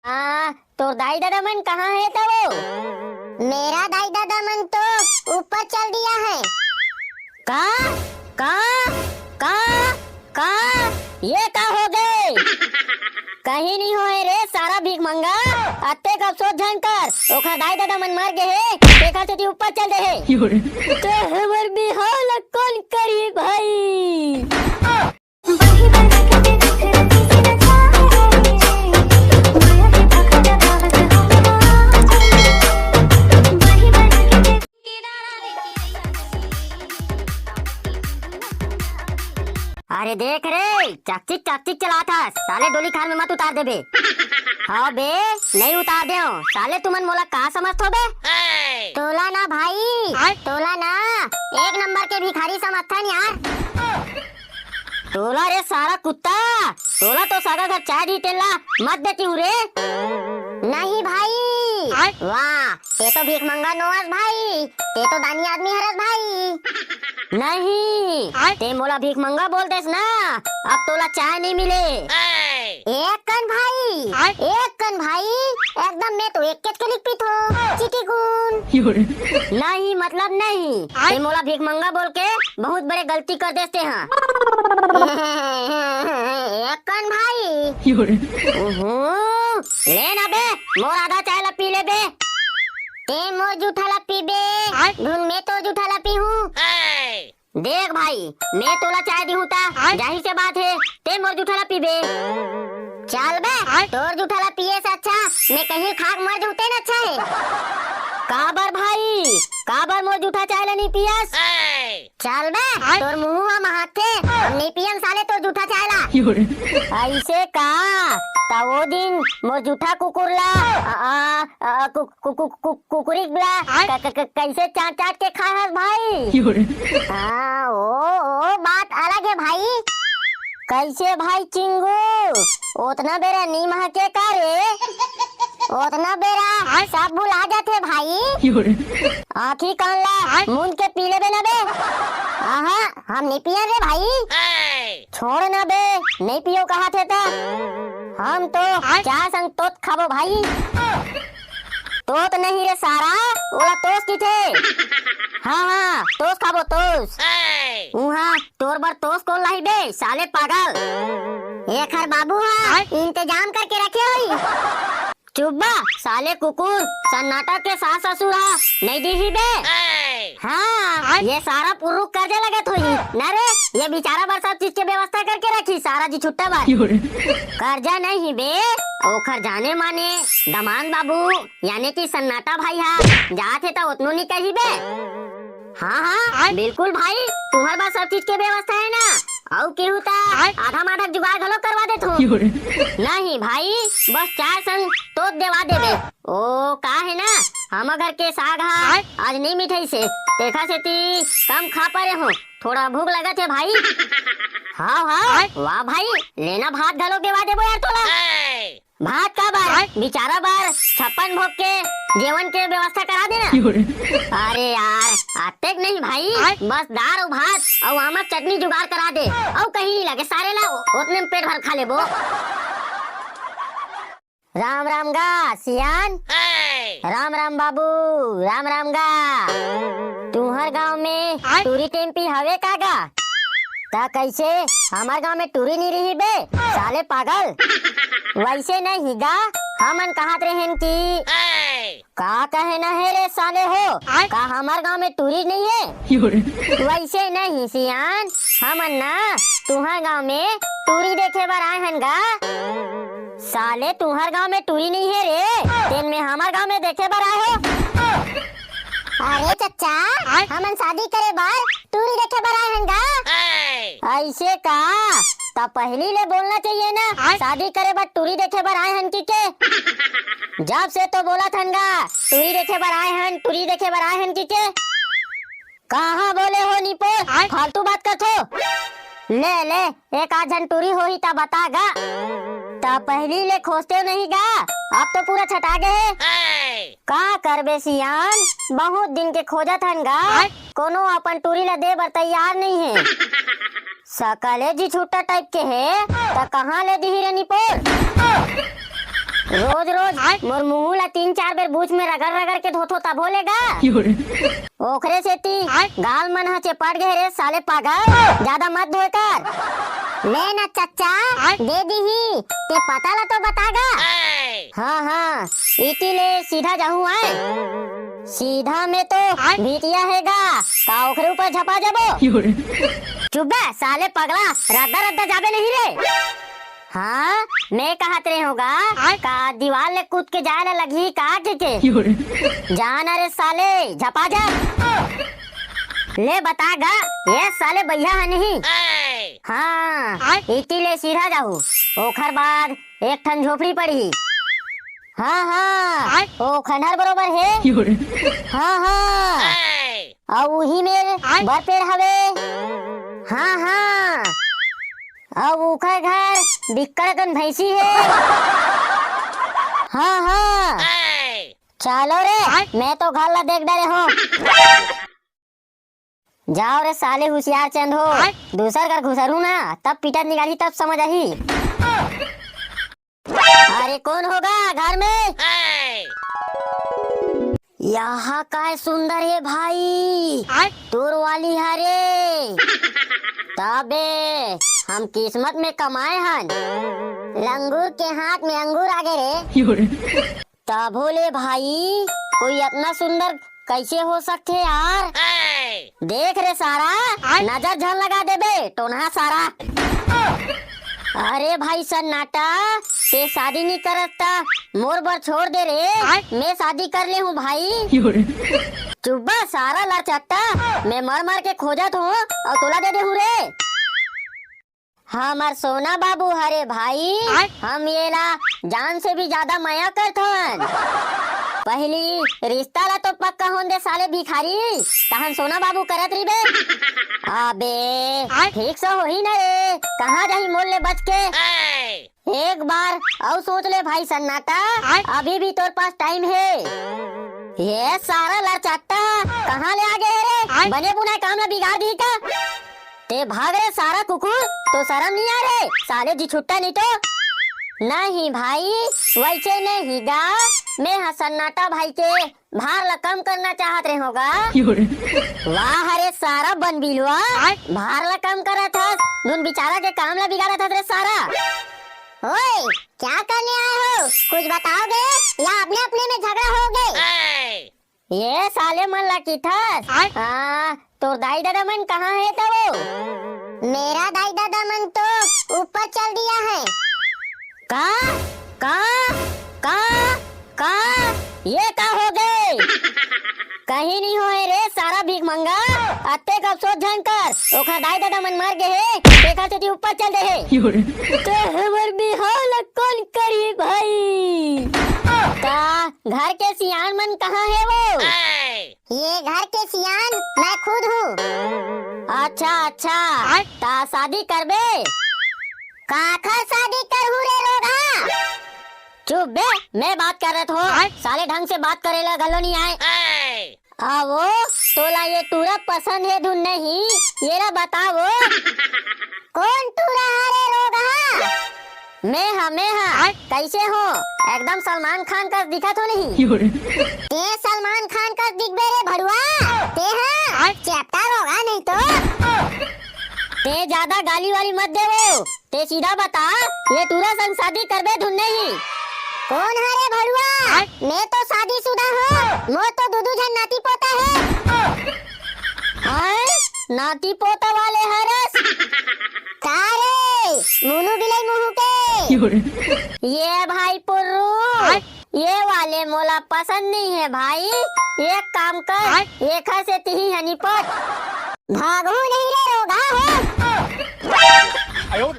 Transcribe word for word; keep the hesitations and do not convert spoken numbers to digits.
आ, तोर दाई ददा मन कहाँ हे त वो? मेरा दाई ददा मन तो ऊपर चल दिया है। का? का? का? का? ये का हो गए? कहीं नहीं होए रे सारा भीख मंगा। अतेक अफसोस झन कर, ओखर दाई ददा मन मर गए हे, तेखर सेती ऊपर चल दे हे। तो हमर बिहाव ला कौन करी भाई? अरे देख रे, चकचिक चकचिक चलात हस, साले डोली खार में मत उतार देबे। हाँ बे, नहीं उतार देव, साले तुमन मोला का समझथो बे? तोला ना भाई, आय? तोला ना एक नंबर के भिखारी समझथन यार। तोला रे सारा कुत्ता, तोला तो सगा घर चाय दी तेला मत देती हूँ रे। नहीं भाई। आय? वाह, ते तो भीख मंगा नोहस भाई, ते तो दानी आदमी हरस भाई। नहीं, आय? ते मोला भीख मंगा बोल देस ना, अब तोला चाय नहीं मिले। एक कन भाई, आय? एक कन भाई, एकदम मैं तो एक केच के लिख पीथो, चिटिकुन। नहीं, मतलब नहीं, आय? ते मोला भीख मंगा बोल के बहुत बड़े गलती कर देस ते हाँ। एक कन भाई। उहुं, ले ना बे, मोर आधा चाय ला पी ले बे। ते मोर जूठा ला पीबे, आय? धुन में तो जूठा ला पीहूं। देख भाई, मैं तोला चाय दिहूं ता, आय? जाहिर से बात है, ते मोर जूठा ला पीबे। चल बे, आय? तोर जूठा ला पिए से अच्छा मैं कहीं खाक मर जहूं तेन अच्छा है। काबर भाई, काबर मोर जूठा चाय ला नहीं पियस? चल बे, आय? तोर मुंह ह महाथे, हम नहीं पियन साले तोर जूठा चाय ला। ऐसे का? त वो दिन मोर जूठा कुकुर ला, आ, आ, आ, कु-, कु-, कु-, कु-, कुकुरी ला आय? क-, क-, क-, कैसे चाट चाट के खाए हस भाई? हाँ, ओ, ओ बात अलग है भाई। कैसे भाई चिंगू? ओतना बेरा नी महके का रे? ओतना बेरा आय? सब भुला जाथे भाई। आँखी कान ला आय? मूंद के पी लेबे ना बे। आहा, हम नहीं पियन रे भाई। छोड़ ना बे, नहीं पियो कहा थे ता। हम तो आय? चाय संग तोत खाबो भाई। तोत नहीं रे सारा, ओला तोस किथे। हाँ, हाँ, तोस खाबो, तोस। उहाँ तोर बर तोस कौन लाही बे, साले पागल? एखर बाबू हा आय? इंतजाम करके रखे होई। चुप बा, साले कुकुर, सन्नाटा के सास ससुर हा नहीं दीही बे। हाँ, आय? ये सारा पुरुख कर्जा लगत होही। ना रे, ये बेचारा बर सब चीज के व्यवस्था करके रखी, सारा जी छुट्टा बर। कर्जा नहीं बे, ओखर जाने माने दमांद बाबू, यानी कि सन्नाटा भाई हा, जात हे त ओतनो नहीं कही बे। हाँ, हाँ, आय? बिल्कुल भाई, तुहर बर सब चीज के व्यवस्था है ना। अउ केहू ता आय? आधा माधा जुगाड़ घलो करवा देथो। नहीं भाई, बस चाय संग तोत देवा देबे। ओ, का है ना, हमर घर के साग हा आय? आज नहीं मिठाई से, तेखा सेती कम खा परे हो, थोड़ा भूख लगत है भाई। हाँ, हाँ, आय? वाह भाई, लेना भात घलो देवा देबो यार तोला। भात का बर? आय? बेचारा बर छप्पन भोग के जेवन के व्यवस्था करा देना। अरे यार, अतेक नहीं भाई, आय? बस दार अउ भात अउ आमक चटनी जुगाड़ करा दे, अउ कहीं नहीं लगे सारे ला, ओतने में पेट भर खा लेबो। राम राम गा सियान। राम राम बाबू, राम राम गा। तुहर गांव में आय? टूरी टेम्पी हवे का गा? त कैसे हमर गांव में टूरी नहीं रही बे, साले पागल? वैसे नहीं गा, हमन कहत रहेन कि का कहे न हे रे साले हो, आय? का हमर गांव में टूरी नहीं है? वैसे नहीं सियान, हमन ना तुहर गांव में टूरी देखे बर आए हन गा। साले तुहर गांव में टूरी नहीं है रे, तेन में हमर गांव में देखे बर आए हो। अरे चच्चा, आय? हमन शादी करे बर टूरी देखे बर आए हन गा। ऐसे का? त पहली ले बोलना चाहिए ना, आय? शादी करे बर टूरी देखे बर आए हन कि के? जब से तो बोलत हन गा, टूरी देखे बर आए हन, टूरी देखे बर आए हन कि के? कहाँ बोले हो निपोर? आय? फालतू बात करथो। ले, ले, एक आध झन टूरी होही त बता गा। त पहली ले खोजते नहीं गा, अब तो पूरा छटा गए हे। का करबे सियान, बहुत दिन के खोजत हन गा, आय? कोनो अपन टूरी ला दे बर तैयार नहीं है। सकले जी छुट्टा टाइप के हे, त कहाँ ले दिही रे निपोर? रोज मोर मुंह ला तीन चार बेर बूच में रगड़ रगड़ के धोथो तभो ले गा। ओखरे सेती गाल मन ह चेपट गे रे साले पागल, जादा मत धोए कर। ले ना चच्चा, दे दीही, ते पता ला तो बता गा। हाँ हाँ, इती ले सीधा जाहूं आए। सीधा में तो भीतिया हे गा, का ओखरे ऊपर झपा जाबो? चुप बे साले पगला, रद्दा रद्दा जाबे नहीं रे। हाँ, मैं कहत रहे होगा, का दीवार ले कूद के जाए ला लगही का के के? जान अरे साले, झपा जा। ले बता गा, ये साले भैया है नहीं। हाँ, इती ले सीधा जाहू, ओखर बाद एक ठन झोपड़ी पड़ही। हाँ हाँ, ओ खंडहर बरोबर हे। हाँ हाँ, अउ उही मेर बर पेड़ हवे। हाँ हाँ, अउ ओखर घर बिक्कड़ कन भैंसी हे। हाँ हाँ, चलो रे, मैं तो घर ला देख डरे हूँ। जाओ रे साले हुसियार चंद हो, दूसर घर घुसरू ना, तब पिटत निकाली, तब समझ आही। अरे कोन होगा घर में? यहाँ काय सुंदर हे भाई, तोर वाली हरे। तबे हम किस्मत में कमाए हन, लंगूर के हाथ में अंगूर आगे रे। तभो ले भाई, कोई अतना सुंदर कैसे हो सकथे यार? देख रे सारा, नजर झन लगा देबे, टोनहा सारा। अरे भाई सन्नाटा, ते शादी नहीं करत ता मोर बर छोड़ दे रे, मैं शादी कर ले हूँ भाई। चुब्बा सारा लड़चट्टा, मैं मर मर के खोजत हूँ अउ तोला दे दे हूँ रे। हमर सोना बाबू हरे भाई, हम येला जान से भी ज्यादा मया करथन। पहली रिश्ता ला तो पक्का होन दे साले भिखारी, तहन सोना बाबू करत रहिबे। अबे ठीक से होही ना रे, कहाँ जाही मोर ले बच के। एक बार अउ सोच ले भाई सन्नाटा, अभी भी तोर पास टाइम हे। ये सारा लड़चट्टा कहाँ ले आ गए रे? बने बुनाए काम ला बिगाड़ दी का? ते भाग रे सारा कुकुर, तो शरम नहीं आ रे साले जी, छुट्टा नहीं तो। नहीं भाई, वैसे नहीं गा, मैं ह सन्नाटा भाई के भार ला कम करना चाहत रहे होगा। वाह रे सारा बन बिलवा, भार ला कम करत हस, धुन बिचारा के काम ला बिगाड़त हस रे सारा। ओए, क्या करने आए हो? कुछ बताओगे या अपने अपने में झगड़ा होगे? ये साले मन ला किथस? हाँ, तोर दाई ददा मन कहाँ हे तब? मेरा दाई ददा मन तो ऊपर चल दिया है। का? का? का? का? ये का हो गए? कहीं नहीं होए रे सारा भीख मंगा, अत्ते कब सोच झन कर, ओखर दाई ददा मन मर गए हे, तेखर सेती ऊपर चल दे हे। तो हमर बिहाव ला कौन करी भाई? का घर के सियान मन कहाँ हे वो? ये घर के सियान मैं खुद हूँ। अच्छा अच्छा, ता शादी करबे? काखर शादी करहूँ रे रोगहा? चुप बे, मैं बात करत हों। साले ढंग से बात करे ला घलो नहीं आए। आवो, तोला ये टूरा पसंद हे धुन नहीं, येला बतावो। कौन टूरा हरे रोगहा? मैं हा, मैं हा। कैसे हो? एकदम सलमान खान कस दिखत हो नहीं? ते सलमान खान कस दिखबे रे भड़ुआ। ते हा चेपटा रोगहा नहीं तो। ते ज्यादा गाली वाली मत देवो। ते सीधा बता, ये टूरा संग शादी करबे धुन नहीं? कौन हरे भड़ुआ? मैं तो शादीशुदा हूँ। मोर तो दू दू झन नाती पोता हे। हाँ? नाती पोता वाले हरस? का रे, मुनु बिलाई मुहू के? ये भाई पुर्रू, ये वाले मोला पसंद नहीं है भाई। एक काम कर, एखर से तिही हनी पट। भागहू नहीं रे रोगहा हो।